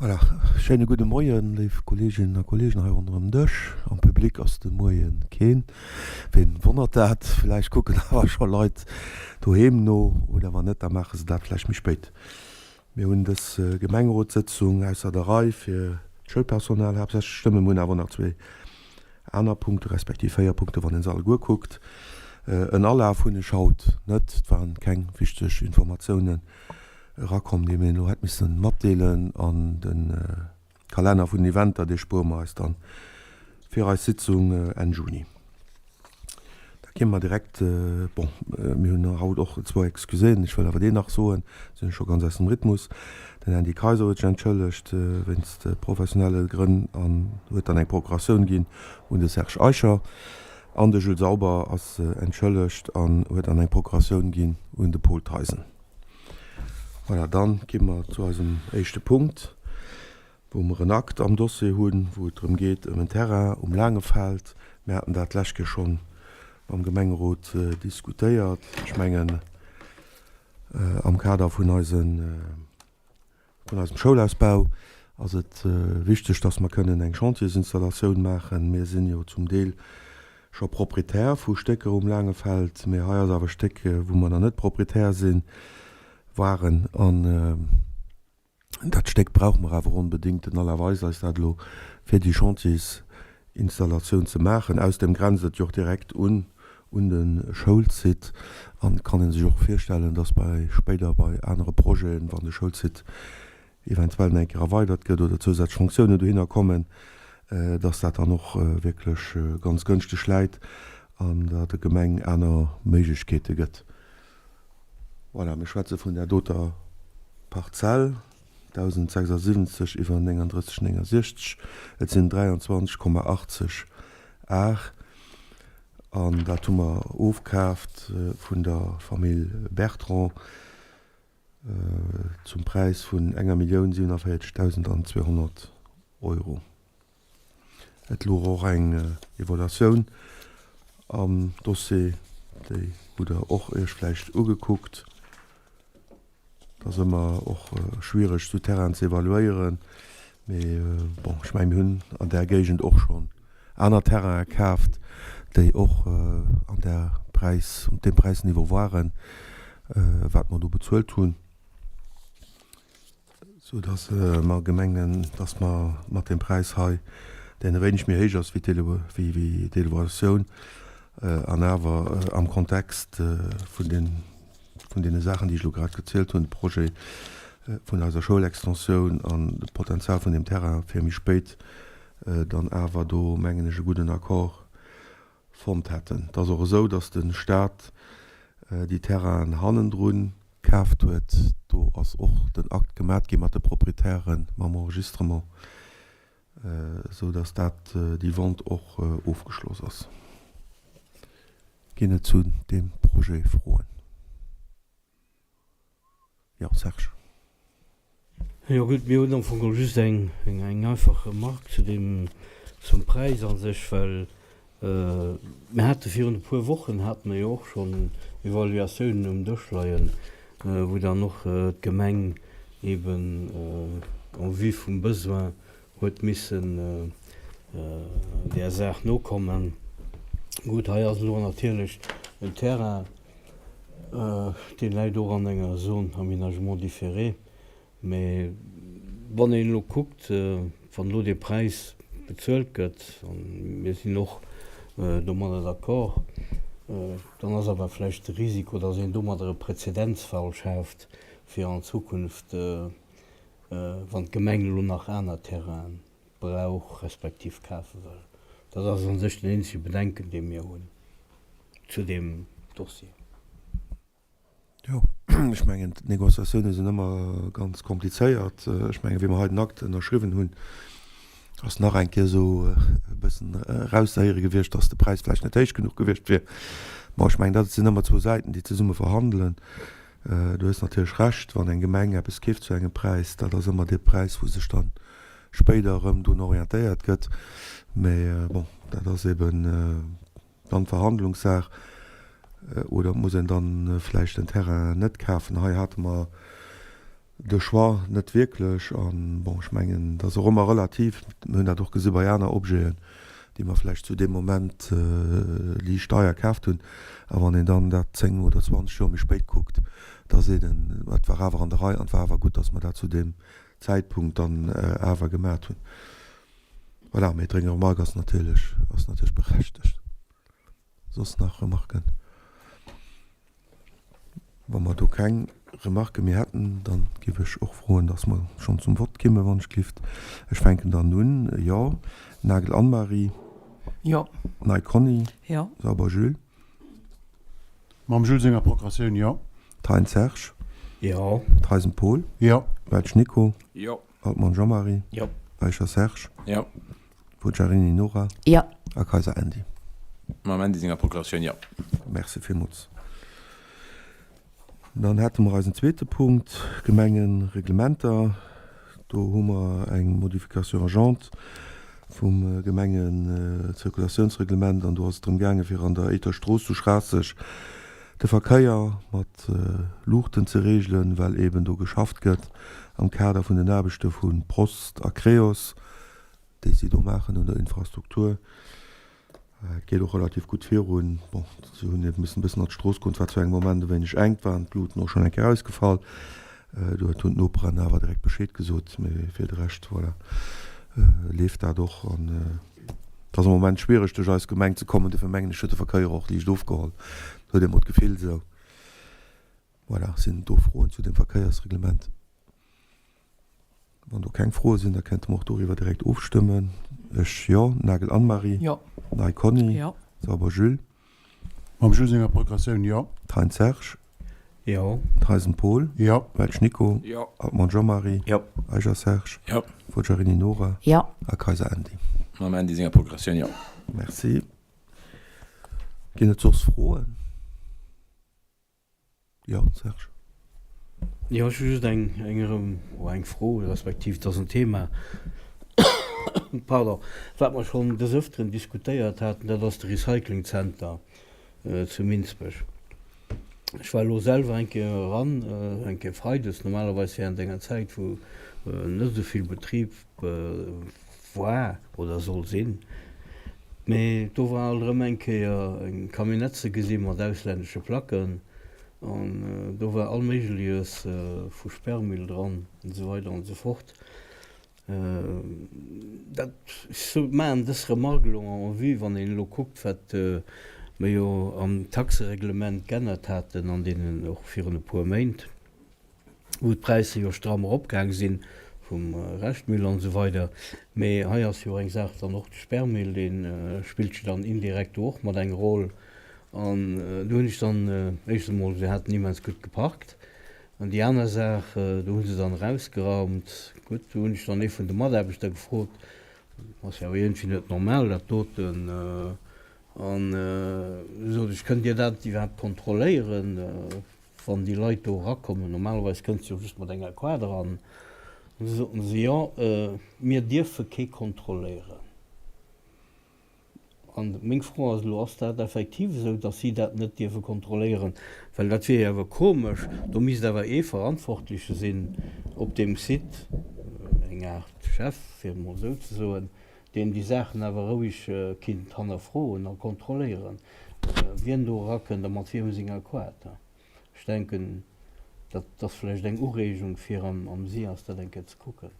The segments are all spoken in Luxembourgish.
Voilà, schéine gudde Moien, léif Kolleeginnen a Kolleegen hei ronderëm Dësch. Am Public ass de Moie keen. Ween wonnert dat? Vläicht kucken awer scho Leit doheem no, oder wann net, da maache se dat vläicht méi spéit. Mir hunn dës Gemengerotssëtzung ausser der Rei fir d'Schoulpersonal haaptsächlech stëmmen. Mir hunn awer nach zwee aner Punkte, respektiv véier Punkte, wann een se alleguer kuckt. En Alaf hunn ech haut net. Et waren keng wichteg Informatiounen erakomm, déi mir elo hätt missen matdeelen. An de Kalenner vun den Eventer, dee spuere mer eis dann fir eis Sitzung Enn Juni. Da gi mer direkt, bon, mir hunn haut och zwou Excuséen, ech wëll awer deen nach soen, sinn ech scho ganz aus dem Rhythmus. Den Andy Kayser huet sech entschëllegt wéinst professionelle Grënn an huet dann eng Procuratioun ginn un de Serge Eicher. An de Jules Sauber ass entschëllegt an huet dann eng Procuratioun ginn un de Paul Theisen. Voilà, dann gi mer zu eisem éischte Punkt, wou mer en Akt am Dossier hunn, wou et drëm geet, ëm en Terrain um Laangefeld. Mir haten dat d'lescht Kéier schonn mam Gemengerot diskutéiert. Ech mengen, am Kader vun eisen, vun eisem Schoulausbau ass et wichteg, dass mer kënnen eng Chantiersinstallatioun maachen. Mir sinn jo zum Deel scho Proprietär vu Stécker um Laangefeld, mee hei ass awer e Stéck, wou mer nach net Proprietär sinn, waren. An dat Stéck brauche mer awer onbedéngt. Den Alain weist eis dat elo, fir déi Chantiersinstallatioun ze maachen. Ausdem grenzt et jo och direkt un un de Schoulsite an et kann ee sech och virstellen, dass bei spéider bei anere Projeten, wann de Schoulsite eventuell nach eng Kéier erweidert gëtt oder zousätzlech Fonctiounen dohinner kommen, dass dat dann och wierklech ganz gënschteg läit an der der Gemeng aner Méiglechkeete gëtt. Voilà, mir schwätze vun där doter Parzell, 1076 iwwer 39,69, et sinn 23,80 Ar. An dat hu mer ofkaaft vun der Famill Bertrand zum Präis vun enger Millioun 47.200 Euro. Et louch och eng Evaluatioun am Dossier, déi hutt Der och Iech vläicht ugekuckt. Et ass ëmmer och schwiereg, esou Terrainen ze evaluéieren. Mee bon, ech mengen, mir hunn an där Géigend och schonn aner Terraine kaaft, déi och an där Präis, op deem Präisniveau waren, wat mer do bezuelt hunn, soudass mer gemengen, dass mer mat deem Präis hei, deen e wéineg méi héich ass wéi d'Evaluatioun, an awer am Kontext vun den vun deene Saachen, déi ech elo grad gezielt hunn, de Projet vun eiser Schoulextensioun an de Potenzial vun deem Terrain fir méi spéit dann awer do, mengen ech, e gudden Accord fonnt hätten. Et ass och esou, datt de Stat déi Terrainen hannendru kaaft huet. Do ass och den Akt gemat gi mat de Proprietären, mam Enregistrement, esou datt dat, déi Vente och ofgeschloss ass. Ginn et zu deem Projet Froen? Jo, Serge. Jo gutt, mir hunn am Fong geholl just eng einfach Remarque zu deem, zum Präis a sech, well mir hate virun e puer Wochen hate mer jo och schonn Evaluatiounen um Dësch leien, wou dann och d'Gemeng eeben en vue vum Besoin huet missen där Saach nokommen. Gutt, hei ass elo natierlech en Terrain, dee läit och an enger Zone aménagement différé, mä wann een elo kuckt, wann elo dee Präis bezuelt gëtt, a mir sinn och domadder d'accord, dann ass awer vläicht de Risiko, datt een domadder e Präzedenzfall schaaft fir an Zukunft, wann d'Gemeng elo nach aner Terrainen brauch respektiv kafe wëll. Dat ass a sech den eenzege Bedenken, dee mir hunn zu deem Dossier. Jo, ech mengen, d'Négociatioune sinn ëmmer ganz komplizéiert. Ech mengen, wéi mer hei den Akt ënnerschriwwen hunn, ass nach eng Kéier esou e bëssen erauszehéiere gewiescht, dass de Präis vläicht net héich genuch gewiescht wier. Bon, ech mengen, dat sinn ëmmer zwou Säiten, déi zesumme verhandelen. Du hues natierlech Recht, wann eng Gemeng eppes keeft zu engem Präis, dat ass ëmmer dee Präis, wou sech dann spéider erëm drun orientéiert gëtt. Mä bon, dat ass eben dann d'Verhandlungssaach. Oder et muss een dann vläicht den Terrain net kafen. Hei hate mer. De Choix net wierklech. An, bon, ech mengen, et ass och ëmmer relativ, mir hunn dat och gesi bei aner Objeten, déi mer vläicht zu deem Moment liicht deier kaaft hunn, a wann een dann dat 10 oder 20 Joer méi spéit kuckt, da seet een, et war awer an der Rei an et war awer gutt, datt mer dat zu deem Zäitpunkt dann awer gemat hunn. Voilà, mee deng Remarque ass natierlech, ass natierlech berechtegt. Soss nach Remarken? Wa mer do keng Remarke méi hätten, da géif ech och froen, dass mer schonn zum Vott kimmen, wann ech glift. Ech fänken dann un. Jo. Nagel Anne-Marie. Jo. Ney Conny. Jo. Sauber Jules. Mam Jules senger Progressioun, jo. Thein Serge. Jo. Theisen Paul. Jo. Welsch Nico. Jo. Altmann Jean-Marie. Jo. Eicher Serge. Jo. Forgiarini Nora. Jo. A Kayser Andy. Mam Andy senger Procuratioun, jo. Merci villmools. Dann hätte mer eisen zweete Punkt, Gemengereglementer. Do hu mer eng Modification agente vum Gemengenzirkulatiounsreglement an do ass et drëm gaangen, fir an der Éiter Strooss zu Schraasseg de Verkéier mat Luuchten ze regelen, well eeben do geschafft gëtt am Kader vun den Aarbechte vu Prost a Creos. déi si do maachen un der Infrastruktur. Et geet och relativ gutt virun. Bon, si hunn eben missen e bëssen an d'Strooss goen, et war zu engem Moment e wéineg enk, waren d'Luuten och schonn eng Kéier ausgefall. Do hunn d'Noperen awer direkt Bescheed gesot, mee fir de Rescht, voilà, leeft dat och. An et ass am Moment schwiereg duerch eis Gemeng ze kommen, dofir mengen ech huet de Verkéier och liicht ofgeholl, huet ee mol d'Gefill esou. Voilà, sinn do Froen zu dem Verkéiersreglement? Wann do keng Froe sinn, da kéinte mer och doriwwer direkt ofstëmmen. Ech, jo. Nagel Anne-Marie. Jo. Ney Conny. Jo. Sauber Jules. Mam Jules senger Progressioun, jo. Thein Serge. Jo. Theisen Paul. Jo. Welsch Nico. Jo. Altmann Jean-Marie. Jo. Eicher Serge. Jo. Forgiarini Nora. Jo. A Kayser Andy. Mam Andy senger Progressioun, jo. Merci. Ginn et soss Froen? Jo, Serge. Jo, ech hu just eng, eng, eng Fro, respektiv et ass en Thema, pardon, wat mer schonn des Ëfteren diskutéiert haten, dat ass de Recyclingzenter zu Minsbech. Ech war elo selwer eng Kéier eran, eng Kéier freides, normalerweis während enger Zäit, wou net esou vill Betrib war oder soll sinn, mee do war alt erëm eng Kéier eng Camionnette ze gesi mat auslännesche Placken an do war all Méigleches vu Sperrmüll dran an esou weider an esou fort. Dat, ech maachen dës Remarque elo en vue, wann een elo kuckt, wat mer jo am Taxereglement g'ännert haten an deenen och virun e puer Méint. wou d'Präisser jo stramm eropgaang sinn, vum Reschtmüll an esou weider. Mee hei ass jo eng Saach dann och de Sperrmüll, dee spillt jo dann indirekt do och mat eng Roll. An do hunn ech dann éischtens emol, se haten immens gutt geparkt. An déi aner Saach, do hu se dann erausgeraumt. Gutt, do hunn ech dann ee vun de Mataarbechter gefrot, ass jo awer iergendwéi net normal dat doten. An du sot ech, kënnt Dir dat iwwerhaapt kontrolléieren? Wann déi Leit do erakommen, normalerweis kënns de jo just mat enger Quad eran, an da soten se, jo, mir dierfe kee kontrolléieren. An meng Fro ass elo, Ass dat effektiv esou, datt si dat net dierfe kontrolléieren? Well dat wier jo awer komesch, do misst awer ee Verantwortleche sinn op deem Site, eng Aart Chef, fir et emol esou ze soen, deen déi Saachen awer roueg kinnt hannerfroen a kontrolléieren, wien do erakënnt a mat wiem senger Quad. Ech denken, dat ass vläicht eng Ureegung, fir am SIAS dat eng Kéier ze kucken.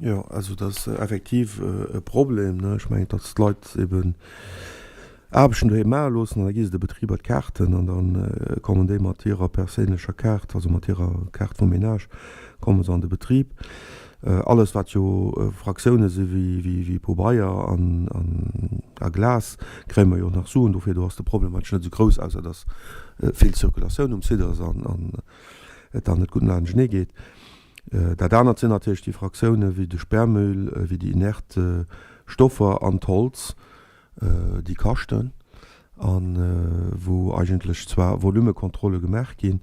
Jo, also dat ass effektiv e Problem. Ech mengen, datt d'Leit eben Aarbechten doheem maache loossen an da gi se de Betriber d'Kaarten an da kommen déi mat hirer perséinlecher Kaart, also mat hirer Kaart vum Ménage, komme se an de Betrib. Alles wat jo Fraktioune si wéi Pobeier an a Glas kréie mer jo nach Suen dofir. Do ass de Problem eigentlech net esou grouss, ausser datt vill Zirkulatioun um Site ass an et dann net gutt laanschtenee geet. Dat anert sinn natierlech déi Fraktioune wéi de Sperrmüll, wéi déi inert Stoffer an d'Holz. déi kaschten a wou eigentlech zwar Volumekontrolle gemaach ginn,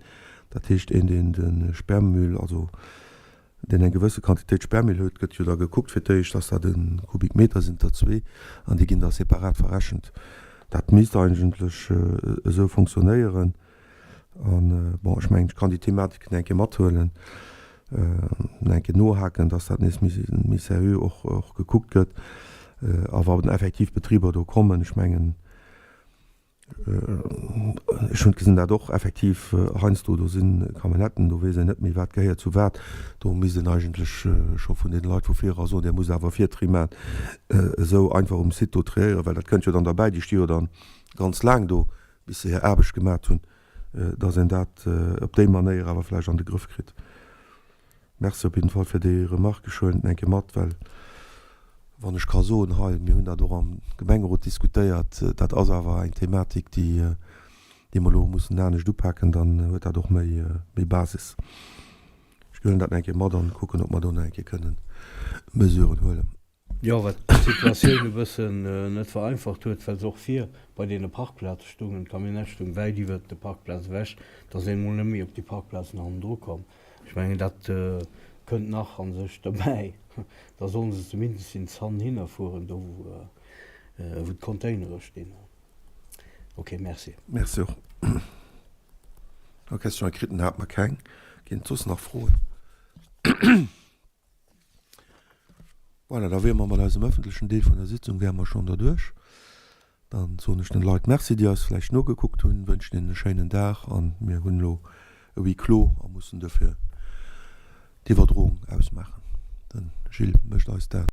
dat heescht een deen de Sperrmüll, also deen eng gewësse Quantitéit Sperrmüll huet, gëtt jo da gekuckt fir d'éischt, ass dat e Kubikmeter, sinn et der zwee, an déi ginn da separat verrechent. Dat misst eigentlech esou fonctionnéieren. An, bon, ech mengen, ech kann déi Thematiken eng Kéier mathuelen, eng Kéier nohaken, dass dat nees méi seriö och gekuckt gëtt. A wann effektiv Betriber do kommen, ech mengen, ech hunn gesinn dat och effektiv heiansdo, do si Camionnetten, do weess een net méi, wat gehéiert zu wat. Do misst een eigentlech scho vun deene Leit vu vir era soen, Dir musst awer Virtri maachen, esou einfach um Site do triéieren, well dat kënnt jo dann derbäi, déi sti jo dann ganz laang do, bis se hir Aarbecht gemat hunn, dass een dat op déi Manéier awer vläicht an de Grëff kritt. Merci op jidden Fall fir déi Remarque. Ech huelen et eng Kéier mat, well wann ech ka soen hei, mir hunn dat och am Gemengerot diskutéiert, dat ass awer eng Thematik, déi déi mer elo mussen anescht upaken, dann huet dat och méi méi Basis. Ech huelen dat eng Kéier mat an kucken, ob mer do nach eng Kéier kënnen Mesuren huelen. Jo, wat d'Situatioun e bëssen net vereinfacht huet, well se och vir bei deene Parkplaze stungen, d'Camionnette stung wäit iwwert de Parkplaz ewech, da ass een emol net méi op déi Parkplazen hannendru komm. Ech mengen, dat kënnt nach a sech derbäi. Da sollen se zumindest ins Hann hinnerfueren, do wou d'Containere stinn. Ok, merci. Merci och. Question écrite hate mer keng. Ginn et soss nach Froen? Voilà, da wiere mer mat eisem ëffentlechen Deel vun der Sitzung wäre mer schonn derduerch. Dann soen ech den Leit Merci, déi eis vläicht nogekuckt hunn, wënschen hinnen e schéinen Dag a mir hunn elo e Huis clos a mussen duerfir d'Iwwerdroung ausmaachen. De Gilles mécht eis dat.